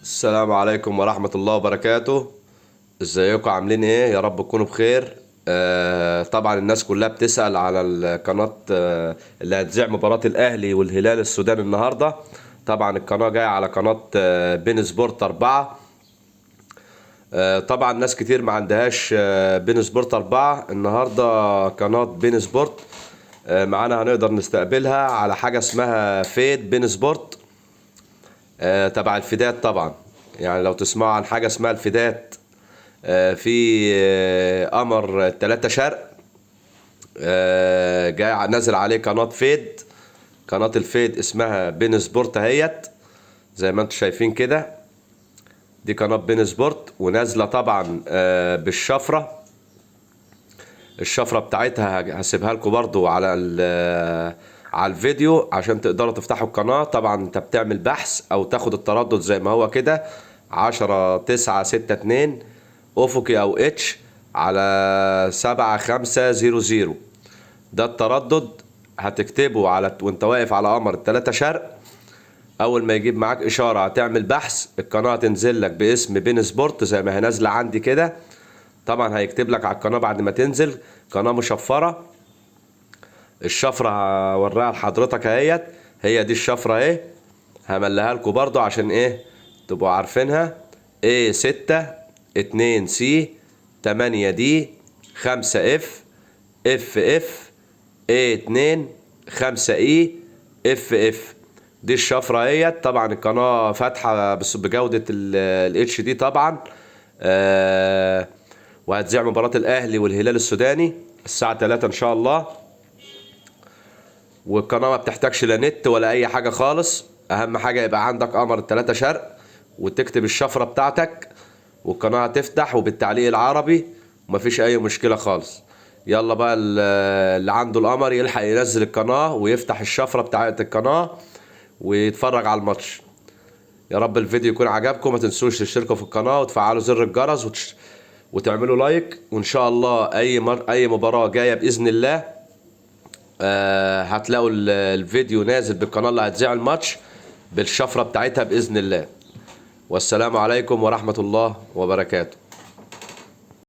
السلام عليكم ورحمة الله وبركاته. ازيكم؟ عاملين ايه؟ يا رب تكونوا بخير. طبعا الناس كلها بتسأل على القناة اللي هتذيع مباراة الاهلي والهلال السوداني النهاردة. طبعا القناة جاية على قناة بين سبورت 4. طبعا ناس كتير ما عندهاش بين سبورت 4. النهاردة قناة بين سبورت معانا، هنقدر نستقبلها على حاجة اسمها feed بين سبورت، تبع الفيدات. طبعا يعني لو تسمعوا عن حاجة اسمها الفيدات، في قمر 3 شرق، جاي نازل عليه قناة feed. قناة ال feed اسمها بين سبورت اهيت زي ما انتم شايفين كده، دي قناة بين سبورت ونازلة طبعا بالشفرة. الشفرة بتاعتها هسيبها لكم برضو على الفيديو عشان تقدروا تفتحوا القناة. طبعا انت بتعمل بحث او تاخد التردد زي ما هو كده 10 9 6 2 افقي او H على 7 5 0 0، ده التردد هتكتبه على وانت واقف على قمر 3 شرق. اول ما يجيب معاك اشارة هتعمل بحث، القناة هتنزل لك باسم بين سبورت زي ما هي نازلة عندي كده. طبعا هيكتب لك على القناة بعد ما تنزل قناة مشفرة. الشفرة هوريها لحضرتك اهيت، هي دي الشفرة اهي، همليها لكم برضو عشان ايه تبقوا عارفينها. A 6 2 C 8 D 5 F F F A 2 5 E F F، دي الشفرة اهيت. طبعا القناة فاتحة بس بجودة ال HD طبعا، وهتذيع مباراة الأهلي والهلال السوداني الساعة 3 إن شاء الله. والقناة ما بتحتاجش لا نت ولا أي حاجة خالص، أهم حاجة يبقى عندك قمر 3 شرق وتكتب الشفرة بتاعتك والقناة هتفتح وبالتعليق العربي ومفيش أي مشكلة خالص. يلا بقى اللي عنده القمر يلحق ينزل القناة ويفتح الشفرة بتاعت القناة ويتفرج على الماتش. يا رب الفيديو يكون عجبكم، ما تنسوش تشتركوا في القناة وتفعلوا زر الجرس وتعملوا لايك، وإن شاء الله أي مباراة جاية بإذن الله، هتلاقوا الفيديو نازل بالقناة اللي هتذيع الماتش بالشفرة بتاعتها بإذن الله. والسلام عليكم ورحمة الله وبركاته.